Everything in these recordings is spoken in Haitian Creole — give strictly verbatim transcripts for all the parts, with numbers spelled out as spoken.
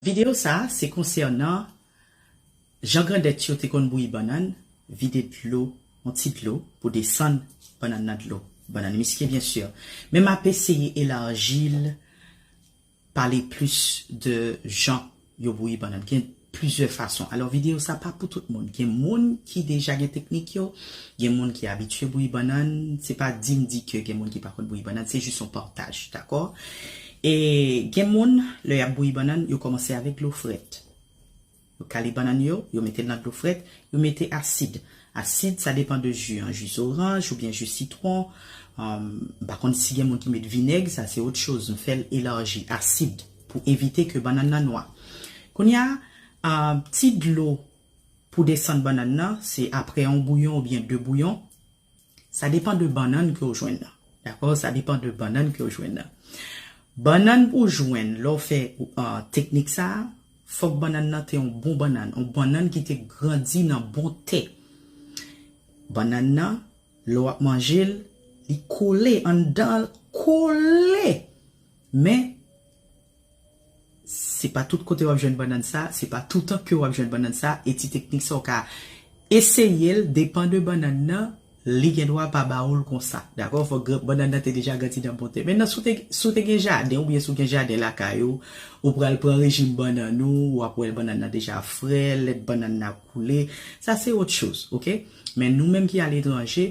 Videyo sa a, se konsènan jan grandèt yo te konn bouyi bannann, vide dlo, yon ti dlo, pou desann bannann nan dlo. Bannann miske, byen si. Men m ap eseye elaji l, pale plis de jan yo bouyi bannann. Gen plizyè fason. Alò, videyo sa pa pou tout moun. Gen moun ki deja gen teknik yo, gen moun ki abitye bouyi bannann. Se pa di m di ke gen moun ki pa konn bouyi bannann, se jis yon pataj, dakò? E gen moun, lè y ap bouyi bannann, yo kòmanse avèk dlo frèt. Yo kale bannann yo, yo mete l nan dlo frèt, yo mete asid. Asid, sa depan de ji an, ji zoranj oubyen ji sitwon. Um, m pa konn si gen moun ki met vinèg, sa se ot choz. M fè l elaji, asid, pou evite ke bannann nan nwa. Kounye a, um, ti dlo pou desann bannann nan, se apre yon bouyon oubyen de bouyon. Sa depan de bannann ke w jwenn nan. Dakò? Sa depan de bannann ke w jwenn nan. Bannann pou w jwenn, lè w fè, uh, teknik sa a, fòk bannann nan te yon bon bannann, yon bannann ki te grandi nan bon tè. Bannann nan, lè w ap manje l, li kole anndan l, kole. Men, se pa tout kote w ap jwenn bannann sa, se pa toutan ke w ap jwenn bannann sa, e ti teknik sa w ka eseye l, depan de bannann nan, li gen dwa pa ba w l konsa. Dakò? Fòk gran, bannann nan te deja grandi nan bon tè. Mentnan, si w te, si w te gen jaden, oubyen si w gen jaden lakay ou, ou pral pran rejim bannann ou, w ap wè bannann nan deja frè, lèt bannann nan koule. Sa se ot choz, oke? Men nou menm ki aletranje,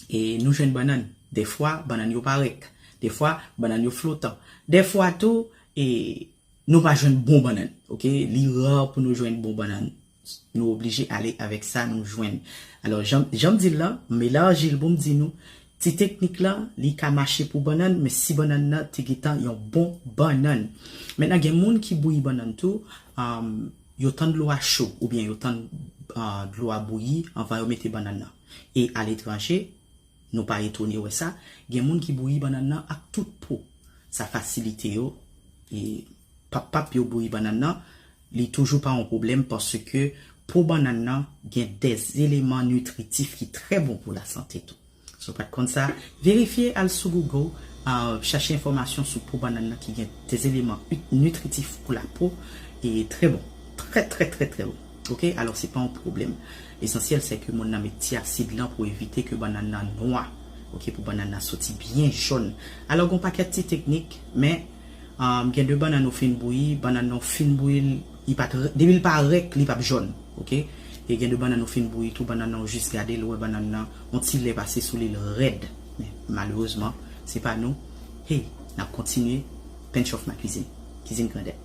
e nou jwenn bannann. Dèfwa, bannann yo parèt. Dèfwa, bannann yo flotan. Dèfwa tou, e nou pa jwenn bon bannann, oke? Li ra pou nou jwenn bon bannann. Nou oblije ale avèk sa nou jwenn. Alò, jan, jan m di l lan, m elaji l pou m di nou, ti teknik lan, li ka mache pou bannann, men si bannann nan te gentan yon bon bannann. Mentnan, gen moun ki bouyi bannann tou, um, yo tann dlo a cho, oubyen yo tann, uh, dlo a bouyi anvan yo mete bannann nan. E aletranje, nou pa etone wè sa, gen moun ki bouyi bannann nan ak tout po. Sa fasilite yo, e pap pap yo bouyi bannann nan, li toujou pa yon pwoblèm paske po bannann nan gen des eleman nitritif ki trè bon pou lasante tou. Si w pa t konn sa, verifye, al sou Google, uh, chache enfòmasyon sou po bannann nan ki gen des eleman ut-, nitritif pou lapo, e trè bon. Trè, trè, trè, trè bon. Oke? Alò, se pa yon pwoblèm. Lesansyèl, se ke moun nan met ti asid lan pou evite ke bannann nan nwa. Oke? Pou bannann nan soti byen jòn. Alò, gen yon pakèt ti teknik, men, um, gen de bannann ou fin bouyi, bannann nan ou fin bouyi, li pa t, depi l pa rèk, li p ap jòn. Oke? E gen de bannann ou fin bouyi tou, bannann nan ou jis gade l, ou wè bannann nan, yon ti lè pase sou li, l rèd. Men, malerezman, se pa nou. Hey, n ap kontinye. Pinch of my cuisine. Kizin Grandèt.